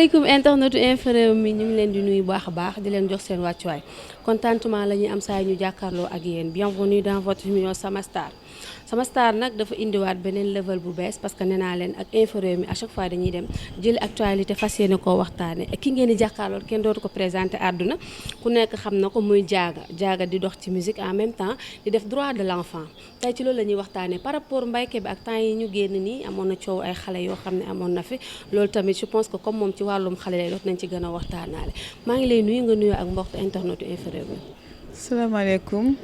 asalaamaaleykum internetu Infos Rewmi ñu ngi leen di nuyu baax a baax di leen jox seen wàccuwaay contentement la ñuy am saa ñu jàkkaarloo ak yéen bienvenue dans votre émission Sama Star Sama Star nag dafa indiwaat beneen level bu bees parce que nee naa leen ak Infos Rewmi à chaque fois dañuy dem jëli actualité fas yéene koo waxtaane ki ngeen di jàkkaarloo kenn dootu ko présenté àdduna ku nekk xam na ko muy jaaga di dox ci musique en même temps di def droit de l'enfant tey ci loolu la ñuy waxtaanee par rapport mbayke bi ak temps yi ñu génn nii amoon na coow ay xale yoo xam ne amoon na fi loolu tamit je pense que comme moom ci wàllum xale lay doot nañ ci gën a waxtaanaale maa ngi lay nuyu nga nuyu ak mbokk internet Infos Rewmi. salaamaaleykum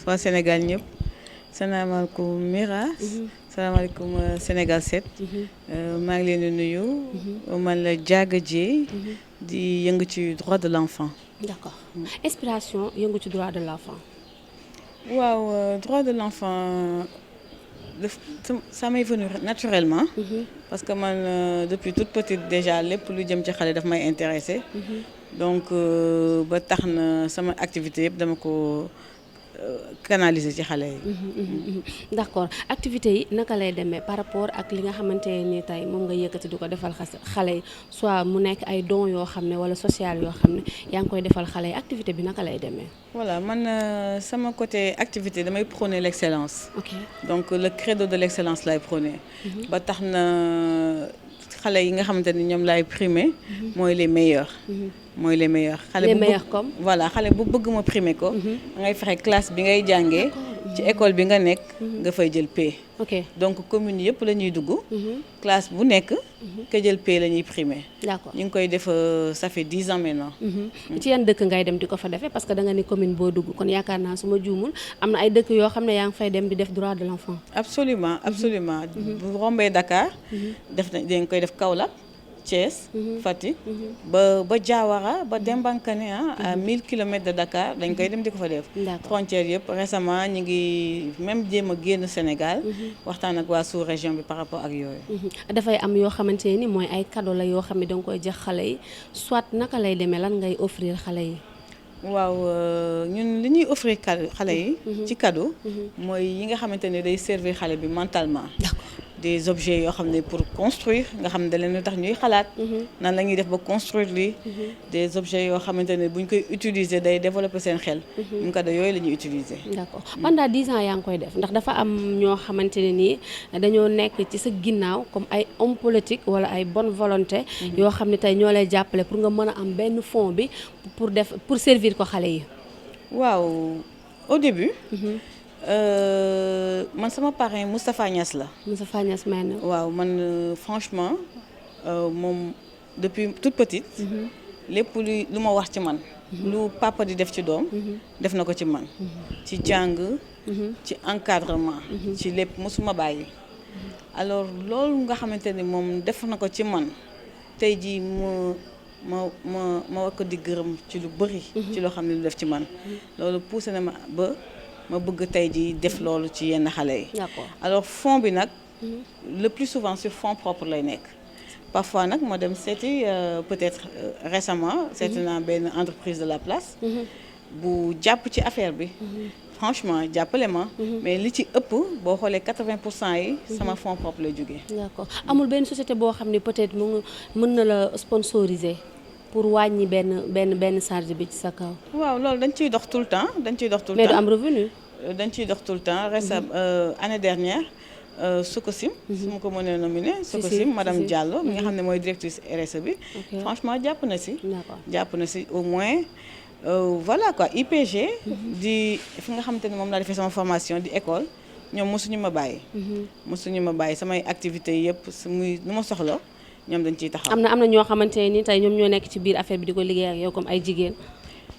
waa Sénégal ñëpp salaamaaleykum Mira. salaamaaleykum Sénégal 7. maa ngi leen di nuyu. man la Diaga Dieye. di yëngu ci droit de l'enfant. d'accord inspiration yëngu ci droit de l'enfant. waaw droit de l'enfant ça m'est venu naturellement. parce que man depuis toute petite déjà lépp lu jëm ci xale daf may intéressé. donc ba tax na sama activité yëpp dama ko canaliser ci xale yi. d'accord activité yi naka lay demee par rapport ak li nga xamante ni tey moom nga yëkkati di ko defal xale yi soit mu nekk ay dons yoo xam ne wala social yoo xam ne yaa ngi koy defal xale yi activité bi naka lay demee. voilà man sama côté activité damay prôner l'excellence. ok donc le credo de l'excellence lay prôner. ba tax na xale yi nga xamante ni ñoom laay primer. mooy les meilleurs. mooy les meilleurs. les meilleurs comme. voilà xale bu bëgg ma primer ko. da ngay fexe classe bi ngay jàngee. ci école bi nga nekk. nga fay jël P. ok donc commune yëpp la ñuy dugg. classe bu nekk. ka jël P la ñuy primer. d'accord ñu ngi koy def ça fait 10 ans maintenant. ci yan dëkk ngay dem di ko fa defee parce que da nga ni commune boo dugg kon yaakaar naa su ma juumul am na ay dëkk yoo xam ne yaa ngi fay dem di def droit de l'enfant. absolument absolument bu rombee Dakar. def na dañ koy def Kaolack. Thiès, Fatick, ba Diawara ba Dembankane à 1000 kilomètres de Dakar dañ koy dem di ko fa def. frontière yëpp récemment ñu ngi même jéem a génn Sénégal. waxtaan ak waa sous-région bi par rapport ak yooyu. dafay am yoo xamante ni mooy ay cadeau la yoo xam ne danga koy jox xale yi soit naka lay demee lan ngay offrir xale yi. waaw ñun li ñuy offrir xale yi. ci cadeau. mooy yi nga xamante ne day servir xale bi mentalement. des objets yoo xam ne pour construire nga xam ne da leen tax ñuy xalaat. nan la ñuy def ba construire lii. des objets yoo xamante ne bu ñu koy utiliser day développer seen xel. ñu cadeau yooyu la ñuy utiliser. d'accord pendant 10 ans yaa ngi koy def ndax dafa am ñoo xamante ne nii dañoo nekk ci sa ginnaaw comme ay homme politique wala ay bonne volonté. yoo xam ne tey ñoo lay jàppale pour nga mën a am benn fond bi pour servir ko xale yi. waaw au début. man sama parrain Moustapha Niass la. Moustapha Niass man. waaw man franchement moom depuis toute petite. lépp lu ma wax ci man. lu papa di def ci doom. def na ko ci man. ci jàng. ci encadrement. ci lépp mosuma bàyyi. alors loolu nga xamante ni moom def na ko ci man tey jii ma war ko di gërëm ci lu bëri. ci loo xam ne lu def ci man. loolu poussé na ma bëgg tey ji def loolu ci yenn xale yi. d'accord alors fonds bi nag. le plus souvent sur fonds propre lay nekk. parfois nag ma dem seeti peut-être récemment. seeti naa benn entreprise de la place. bu jàpp ci affaire bi. franchement jàppale ma. mais li ci ëpp boo xoolee 80% yi. sama fonds propre lay jógee. d'accord amul benn société boo xam ne peut-être mën na la sponsoriser. pour wàññi benn charge bi ci sa kaw. waaw loolu dañ ciy dox tout le temps mais du am revenu. dañ ciy dox tout le temps récemment année dernière Sococim. su ma ko mënee nominer. Sococim madame Diallo mi nga xam ne mooy directrice RSE bi. franchement jàpp na si. jàpp na si au moins voilà quoi IPG. di fi nga xamante ne moom laa defee sama formation di école ñoom mosuñu ma bàyyi. mosuñu ma bàyyi samay activités yëpp muy nu ma soxla. ñoom dañ ciy taxaw. am na ñoo xamante ni tey ñoom ñoo nekk ci biir affaire bi di ko liggéey ak yow comme ay jigéen.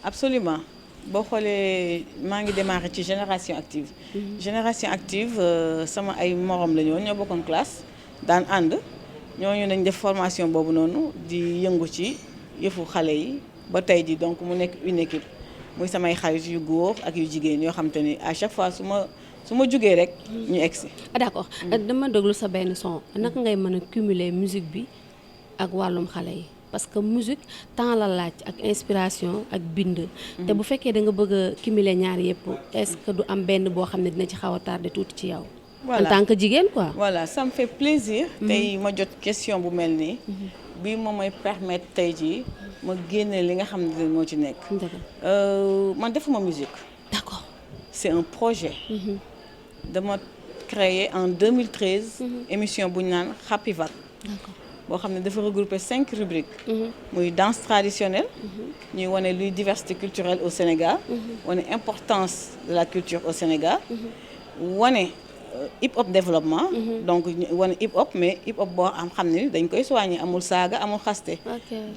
absolument boo xoolee maa ngi démarré ci génération active. génération active sama ay morom la ñoo bokkoon classe daan ànd ñooñu nañ def formation boobu noonu di yëngu ci yëfu xale yi ba tey ji donc mu nekk une équipe muy samay xarit yu góor ak yu jigéen yoo xam te ni à chaque fois su ma jugee rek ñu egsi. d'accord dama déglu sa benn son naka ngay mën a cumuler musique bi ak wàllum xale yi parce que musique temps la laaj ak inspiration ak bind. te bu fekkee da nga bëgg a cumuler ñaar yëpp est-ce que du am benn boo xam ne dina ci xaw a tardé tuuti ci yow. voilà en tant que jigéen quoi. voilà ça me fait plaisir. tey ma jot question bu mel nii. bii moom may permettre tey jii ma génne li nga xam ne moo ci nekk. man defuma musique. D'accord. C'est un projet. dama créé en 2013. émission bu ñu naan Happy Vague. D'accord. boo xam ne dafa regrouper 5 rubriques. muy danse traditionnelle. ñuy wane luy diversité culturelle au Sénégal. wane importance de la culture au Sénégal. wane hip hop développement. donc wane hip hop mais hip hop boo xam ne dañ koy soigner amul saaga amul xaste.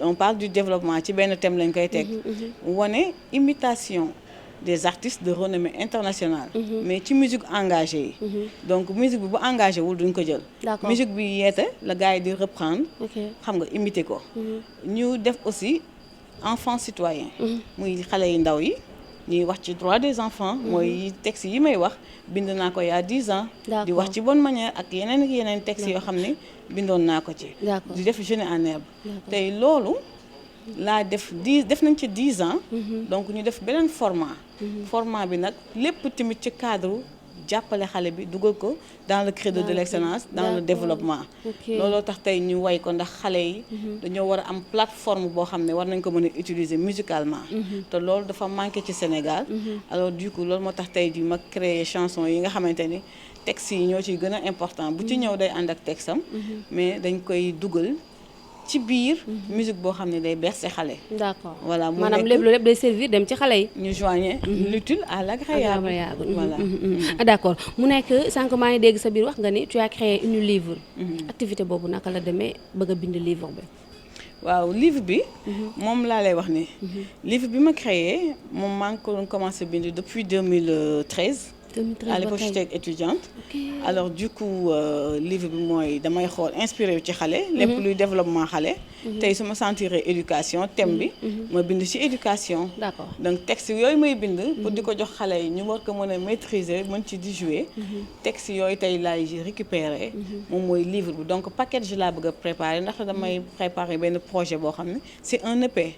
on parle du développement ci benn thème lañ koy teg. wane imitation des artistes de renommée internationale. mais ci musique engagée yi. donc musique bi bu engagé wul duñ ko jël. musique bi yeete la gars yi di reprendre. xam nga imiter ko. ñu def aussi enfants citoyens. muy xale yu ndaw yi. ñuy wax ci droit des enfants. mooy texte yi may wax bind naa ko il y a 10 ans. di wax ci bonne manière ak yeneen textes yoo xam ne bindoon naa ko ci. di def jeune en herbe. tey loolu laa def nañ ci 10 ans. donc ñu def beneen format. format bi nag lépp tamit ci cadre jàppale xale bi dugal ko dans le credo de l'excellence dans le développement. looloo tax tey ñu way ko ndax xale yi. dañoo war a am plateforme boo xam ne war nañ ko mën a utiliser musicalement. te loolu dafa manqué ci Sénégal. alors du coup loolu moo tax tey ji ma créer chanson yi nga xamante ni textes yi ñoo ciy gën a important bu ci ñëw day ànd ak texte am. mais dañ koy dugal ci biir musique boo xam ne day bercer xale. D'accord. voilà maanaam lépp day servir dem ci xale yi. ñu joigner l'utile à l'agréable. Voilà. D'accord mu nekk sànq maa ngi dégg sa biir wax nga ni tu as créé une livre. activité boobu naka la demee bëgg a bind livre bi. waaw livre bi. moom laa lay wax ni. livre bi ma créé moom maa ngi ko doon commencé bind depuis 2013. 2013 à l'époque j'étais étudiante. Alors du coup livre bi mooy damay xool inspiré wu ci xale. lépp luy développement xale. tey su ma sentiree éducation thème bi. ma bind ci éducation. D'accord. donc texte yooyu may bind. pour di ko jox xale yi ñu war ko mën a maîtriser mën ci di jouer. texte yooyu tey laay récupérer. moom mooy livre bi donc package laa bëgg a préparer ndax damay préparer benn projet boo xam ne c'est un EP.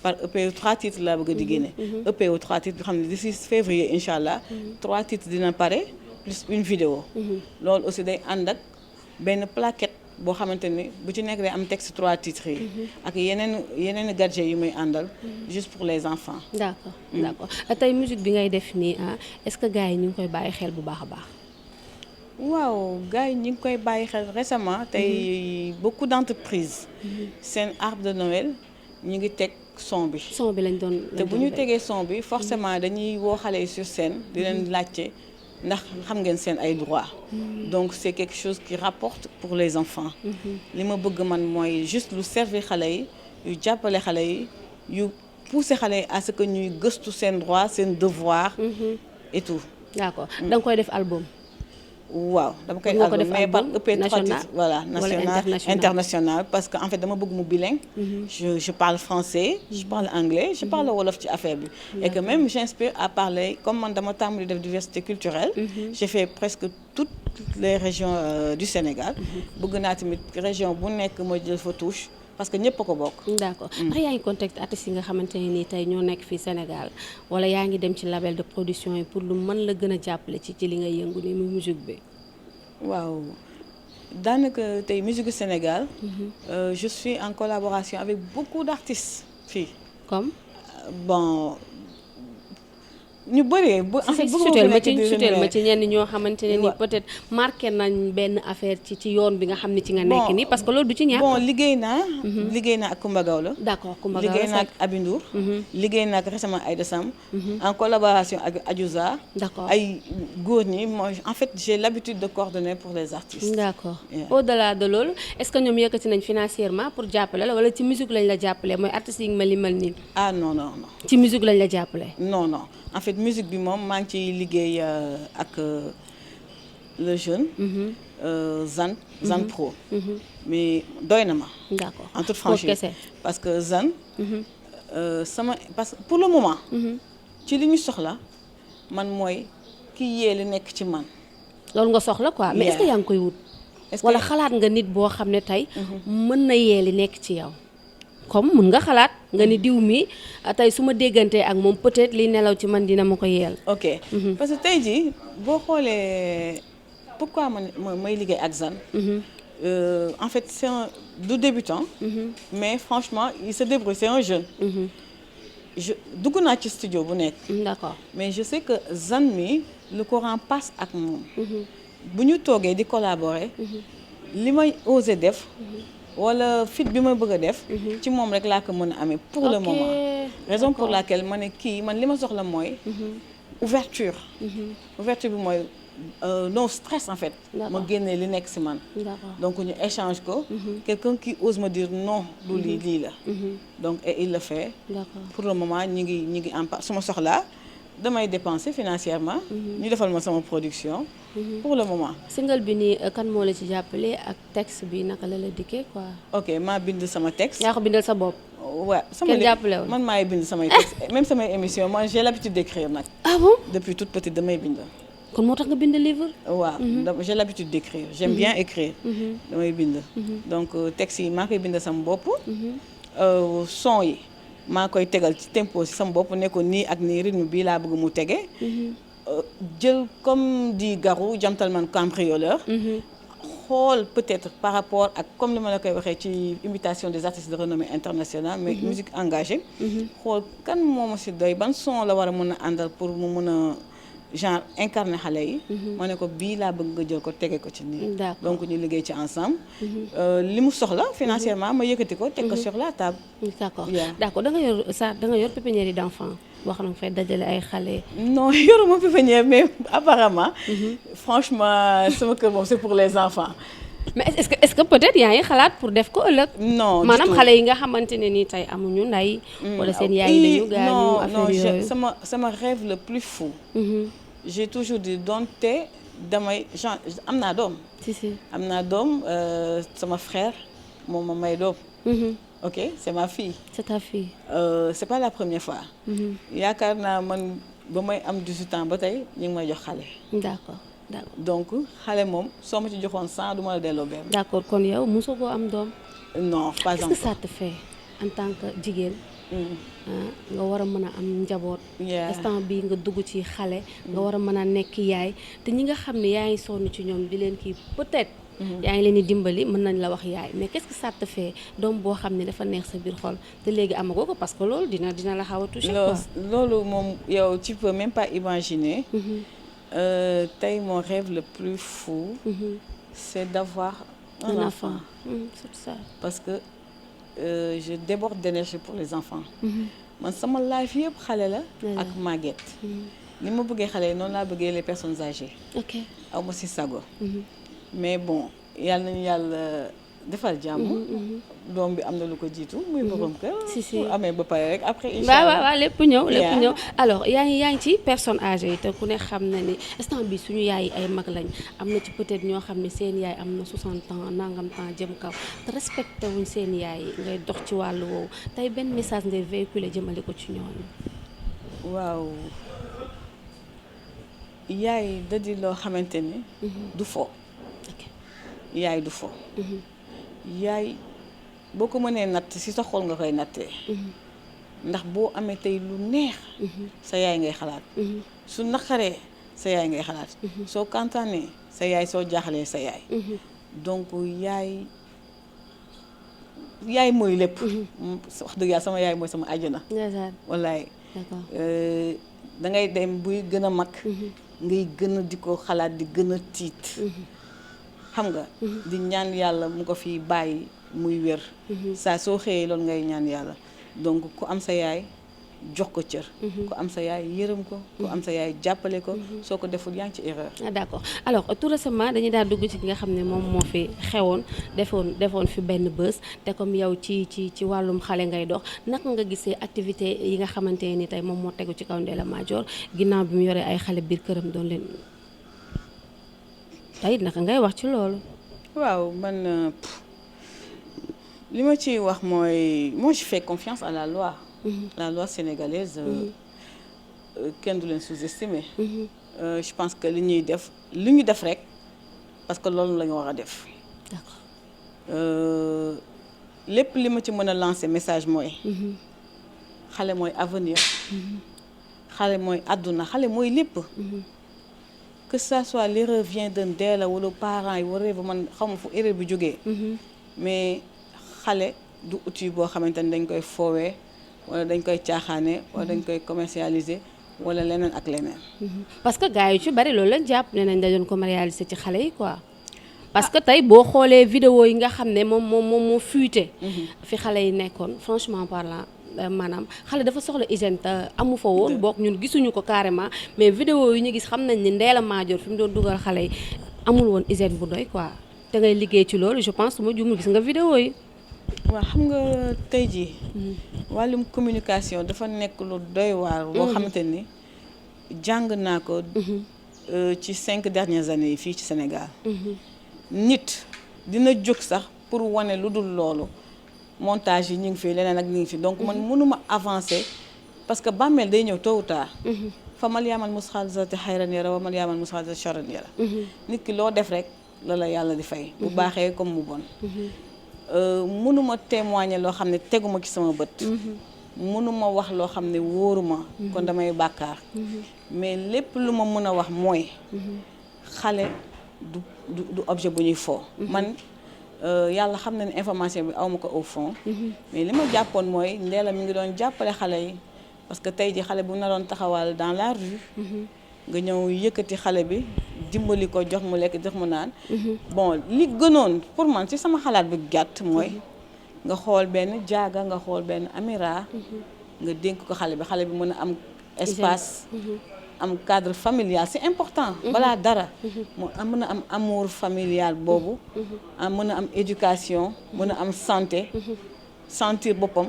par EP 3 titres laa bëgg a di génne. EP wu 3 titres xam ne d'ici février incha allah. 3 titres dina pare plus une vidéo. loolu aussi day ànd ak benn plaquette boo xamante ni bu ci nekk day am texte 3 titres yi. ak yeneen gadget yu muy àndal. juste pour les enfants. D'accord. tey musique bi ngay def nii est-ce que gars yi ñu ngi koy bàyyi xel bu baax a baax. waaw gars yi ñu ngi koy bàyyi xel récemment tey beaucoup d'entreprises. seen arbre de Noël ñu ngi teg son bi. son bi lañ doon te bu ñu tegee son bi forcément dañuy woo xale yi sur scène di leen laajte ndax xam ngeen seen ay droits. donc c'est quelque chose qui rapporte pour les enfants. li ma bëgg man mooy juste lu servir xale yi yu jàppale xale yi yu pousser xale yi à ce que ñuy gëstu seen droit seen devoir. et tout. D'accord da nga koy def album. waaw dama koy album mais par EP 3 titres voilà national international parce que en fait dama bëgg mu bilingue. je parle français je parle anglais je parle wolof ci affaire bi. et que même j'inspire à parler comme man dama tàmbali def diversité culturelle. j'ai fait presque toutes les régions du Sénégal. bëgg naa tamit région bu nekk ma jël fa touche. parce que ñëpp a ko bokk. D'accord ndax yaa ngi contact artistes yi nga xamante ne nii tey ñoo nekk fii Sénégal wala yaa ngi dem ci label de production yi pour lu mën la gën a jàppale ci li nga yëngu ni muy musique bi. waaw daanaka tey musique du Sénégal. Je suis en collaboration avec beaucoup d'artistes fii. comme. bon ñu bëree en fait suteel ma ci ñenn ñoo xamante ne ni peut-être marqué nañ benn affaire ci yoon bi nga xam ne ci nga nekk nii parce que loolu du ci ñàkk. bon liggéey naa ak Coumba Gawlo. D'accord Coumba Gawlo liggéey naa ak Aby Ndour. liggéey naa ak récemment Aïda Samb. en collaboration ak Adiouza. D'accord ay góor ñi moi en fait j'ai l'habitude de coordonner pour les artistes. D'accord au-delà de loolu est-ce que ñoom yëkkati nañ financièrement pour jàppale la wala ci musique lañ la jàppale mooy artistes yi ma limal nii. ah non. ci musique lañ la jàppale. non en fait musique bi moom maa ngi ciy liggéey ak le jeune. Zan Pro. mais doy na ma. D'accord en toute franchise parce que Zan. parce que pour le moment. ci li ñu soxla man mooy ki yee li nekk ci man. loolu nga soxla quoi mais est-ce que yaa ngi koy wut. wala xalaat nga nit boo xam ne tey. mën na yee li nekk ci yow. comme mun nga xalaat nga ni diw mi tey su ma déggantee ak moom peut-être li nelaw ci man dina ma ko yeel. ok parce que tey jii boo xoolee pourquoi may liggéey ak Zan. En fait c'est un du débutant. Mais franchement il se débrouille, c'est un jeune. dugg naa ci studio bu nekk. d'accord mais je sais que Zane mi le courant passe ak moom. bu ñu toogee di collaborer. li may osé def. wala fit bi ma bëgg a def. ci moom rek laa ko mën a amee pour le moment. raison pour laquelle ma ne kii man li ma soxla mooy. ouverture. ouverture bi mooy non stress en fait. ma génnee li nekk si man. donc ñu échange ko. quelqu'un qui ose me dire non du lii la. donc et il le fait. pour le moment ñi ngi en su ma soxlaa damay dépenser financièrement. ñu defal ma sama production. pour le moment. single bi nii kan moo la ci jàppale ak texte bi naka la dikkee quoi. ok maa bind sama texte. yaa ko bindal sa bopp. waaw sama kenn jàppalewul man maay bind samay texte même samay émission moi j'ai l'habitude d'écrire nag. ah bon depuis toute petite damay bind. kon moo tax nga bind livre. waaw j'ai l'habitude d'écrire j'aime bien écrire. damay bind. donc texte yi maa koy bind sama bopp. son yi maa koy tegal ci tempo si sama bopp ne ko nii ak nii rythme bii laa bëgg mu tege. jël comme dit Garou gentleman cambrioleur. xool peut-être par rapport ak comme li ma la koy waxee ci invitation des artistes de renommée internationale mais musique engagée. xool kan moo ma si doy ban son la war a mën a àndal pour mu mën a genre incarner xale yi. ma ne ko bii laa bëgg nga jël ko tege ko ci nii. donc ñu liggéey ci ensemble. li mu soxla financièrement ma yëkkati ko teg ko sur la table. d'accord da nga yor pépinière d'enfants boo xam ne fay dajale ay xale. non yoruma pépinière mais apparemment. franchement sama kër moom c'est pour les enfants. mais est-ce que peut-être yaa ngi xalaat pour def ko ëllëg. non maanaam xale yi nga xamante ne nii tey amuñu nday. wala seen yaay yi dañu gaañu affaire yooyu. sama rêve le plus fou. j'ai toujours dit donte damay genre am naa doom. si am naa doom sama frère moom ma may doom. ok c'est ma fille. c'est ta fille. c'est pas la première fois. yaakaar naa man ba may am 18 ans ba tey ñu ngi may jox xale. d'accord. donc xale moom soo ma ci joxoon 100 du ma la delloo benn. d'accord kon yow mosoo koo am doom. non pas encore. qu'est-ce que ça te fait en tant que jigéen. nga war a mën a am njaboot. instant bi nga dugg ci xale. nga war a mën a nekk yaay te ñi nga xam ne yaa ngi sonn ci ñoom di leen kii peut-être. yaa ngi leen di dimbali mën nañ la wax yaay mais qu'est-ce que ça te fait doom boo xam ne dafa neex sa biir xol te léegi amagoo ko parce que loolu dina la xaw a toucher quoi. loolu moom yow tu peux même pas imaginer. tey mon rêve le plus fou. c'est d'avoir un enfant. c'est ça. parce que je déborde d'énergie pour les enfants. man sama life yëpp xale la. ak màgget. ni ma bëggee xale yi noonu laa bëggee les personnes âgées. ok aw ma si sago. mais bon yàlla nañu yàlla defal jàmm. doom bi am na lu ko jiitu. muy borom kër. si amee ba pare rek après. incha allah waaw lépp ñëw. alors yaa ngi ci personnes âgées yi te ku ne xam na ni instant bi suñu yaay yi ay mag lañ am na ci peut-être ñoo xam ne seen yaay am na 60 ans nangam temps jëm kaw te respecté wuñ seen yaay yi ngay dox ci wàllu woowu tey benn message ngay véhiculer jëmale ko ci ñooñu. waaw yaay da di loo xamante ni. du fo. yaay du fo. yaay boo ko mënee natt ci sa xol nga koy nattee. ndax boo amee tey lu neex. sa yaay ngay xalaat. su naqaree sa yaay ngay xalaat. soo kontaanee sa yaay soo jaaxlee sa yaay. donc yaay mooy lépp. wax dëgg yàlla sama yaay mooy sama àjjana. wallaay. da ngay dem buy gën a mag. ngay gën a di ko xalaat di gën a tiit. xam nga di ñaan yàlla mu ko fi bàyyi muy wér. saa soo xëyee loolu ngay ñaan yàlla donc ku am sa yaay jox ko cër. ku am sa yaay yërëm ko. ku am sa yaay jàppale ko. soo ko deful yaa ngi ci erreur. d'accord alors tout récemment dañuy daal dugg ci ki nga xam ne moom moo fi xewoon defoon fi benn bës te comme yow ci wàllum xale ngay dox naka nga gisee activité yi nga xamante ni tey moom moo tegu ci kaw Ndella Madior ginnaaw bi mu yoree ay xale biir këram doon leen. tey naka ngay wax ci loolu. waaw man li ma ciy wax mooy moi je fais confiance à la loi. La loi sénégalaise. kenn du leen sous-estimer. Je pense que li ñu def rek parce que loolu la ñu war a def. d'accord. lépp li ma ci mën a lancer message mooy. xale mooy avenir. xale mooy àdduna xale mooy lépp. que ça soit l'erreur vient de Ndella wala parents yi wala man xaw ma fu erreur bi jógee. mais xale du outil boo xamante ni dañ koy foowee wala dañ koy caaxaane wala dañ koy commercialiser wala leneen ak leneen. parce que gars yu ci bari loolu lañ jàpp ne nañ da doon commercialiser ci xale yi quoi. parce que tey boo xoolee vidéo yi nga xam ne moom moo fuité. fi xale yi nekkoon franchement parlant maanaam xale dafa soxla hygiène te amu fa woon bokk ñun gisuñu ko carrément mais vidéo yi ñu gis xam nañ ni Ndella Madior fi mu doon dugal xale yi amul woon hygiène bu doy quoi te ngay liggéey ci loolu je pense su ma juumul gis nga vidéo yi. waaw xam nga tey jii. wàllum communication dafa nekk lu doy waar. boo xamante ni jàng naa ko. ci 5 dernières années yi fii ci Sénégal. nit dina jóg sax pour wane lu dul loolu montage yi ñu ngi fi leneen ak ñu ngi fi donc man mënuma avancer parce que bàmmeel day ñëw tôt ou tard. fa mal yaamal musxaalisati xayran yara wa mal yaamal musxaalisati charran yara. nit ki loo def rek la yàlla di fay. bu baaxee comme mu bon. mënuma témoigner loo xam ne teguma ci sama bët. mënuma wax loo xam ne wóoruma. kon damay bàkkaar. mais lépp lu ma mën a wax mooy. xale du objet bu ñuy foo. man yàlla xam na ne information bi awma ko au fond. mais li ma jàppoon mooy Ndella mi ngi doon jàppale xale yi parce que tey ji xale bu naroon taxawal dans la rue. nga ñëw yëkkati xale bi dimbali ko jox mu lekk jox mu naan. bon li gënoon pour man ci sama xalaat bu gàtt mooy nga xool benn jaaga nga xool benn Amira. nga dénk ko xale bi mën a am espace. am cadre familial c'est important. balaa dara. mu mën a am amour familial boobu. mën a am éducation. mën a am santé. sentir boppam.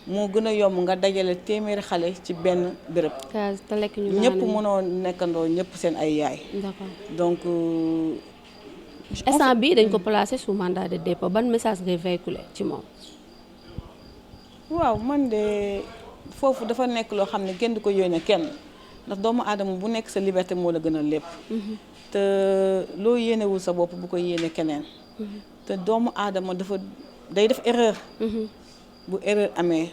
moo gën a yomb nga dajale téeméeri xale ci benn béréb. te lekk ñu ñëpp mënoo nekkandoo ñëpp seen ay yaay. d'accord donc. instant bi dañ ko placer sous mandat de dépôt ban message ngay véhiculer ci moom. waaw man de foofu dafa nekk loo xam ne kenn du ko yónnee kenn ndax doomu aadama bu nekk sa liberté moo la gën a lépp. te loo yéenewul sa bopp bu ko yéene keneen. te doomu aadama dafa day def erreur. bu erreur amee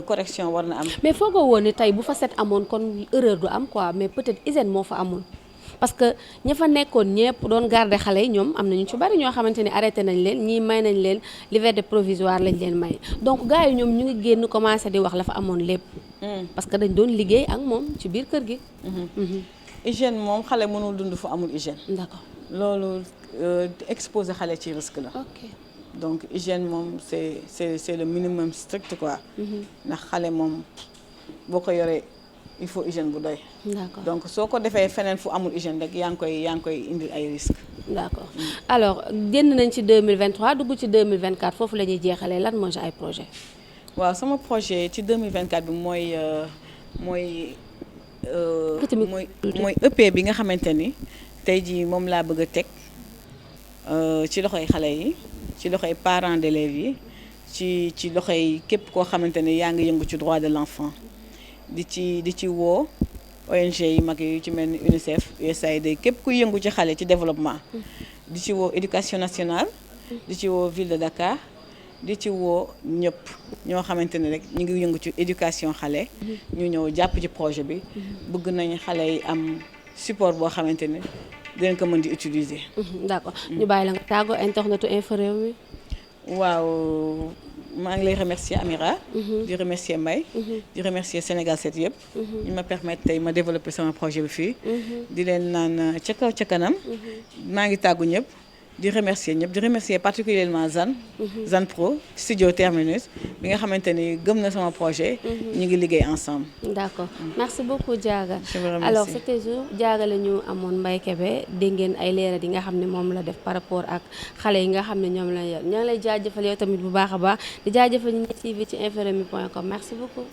correction war na am. mais foo ko woon ni tey bu fa set amoon kon erreur du am quoi mais peut-être hygiène moo fa amul. parce que ña fa nekkoon ñëpp doon garder xale yi ñoom am nañu ci bari ñoo xamante ni arrêté nañ leen ñii may nañ leen liberté provisoire lañ leen may donc gars yi ñoom ñu ngi génn commencé di wax la fa amoon lépp. parce que dañ doon liggéey ak moom ci biir kër gi. hygiène moom xale mënul dund fu amul hygiène. d'accord loolu exposer xale ci risque la. ok donc hygiène moom c'est le minimum strict quoi. ndax xale moom boo ko yoree. il faut hygiène bu doy. d'accord donc soo ko defee feneen fu amul hygiène rek yaa ngi koy indil ay risques. d'accord alors génn nañ ci 2023 dugg ci 2024 foofu la ñuy jeexalee lan mooy ay projet. waaw sama projet ci 2024 bi mooy EP bi nga xamante ni tey jii moom laa bëgg a teg ci loxoy xale yi ci loxoy parents d'élèves yi ci loxoy képp koo xamante ni yaa ngi yëngu ci droit de l'enfant. di ci woo ONG yi mag yi ci mel ni UNICEF USAID képp ku yëngu ci xale ci développement. di ci woo éducation nationale. di ci woo ville de Dakar. di ci woo ñëpp ñoo xamante ne rek ñu ngi yëngu ci éducation xale. ñu ñëw jàpp ci projet bi. bëgg nañu xale yi am support boo xamante ne dinañ ko mën di utiliser. d'accord ñu bàyyi la nga tàggoo internetu Infos Rewmi. waaw. maa ngi lay remercier Amira. di remercier Mbaye. di remercier Sénégal 7 yëpp. ñu ma permettre tey ma développer sama projet bi fii. di leen naan ca kaw ca kanam. maa ngi tàggu ñëpp. di remercier ñëpp di remercier particulièrement Zan Pro studio Terminus bi nga xamante ni gëm na sama projet. ñu ngi liggéey ensemble. d'accord merci beaucoup Diaga. je vous remercie. alors c'était Diaga la ñu amoon Mbaye Kébé dégg ngeen ay leeral yi nga xam ne moom la def par rapport ak xale yi nga xam ne ñoom la yor ñoo ngi lay jaajëfal yow tamit bu baax a baax di jaajëfal ñi TV ci inforewmi.com merci beaucoup.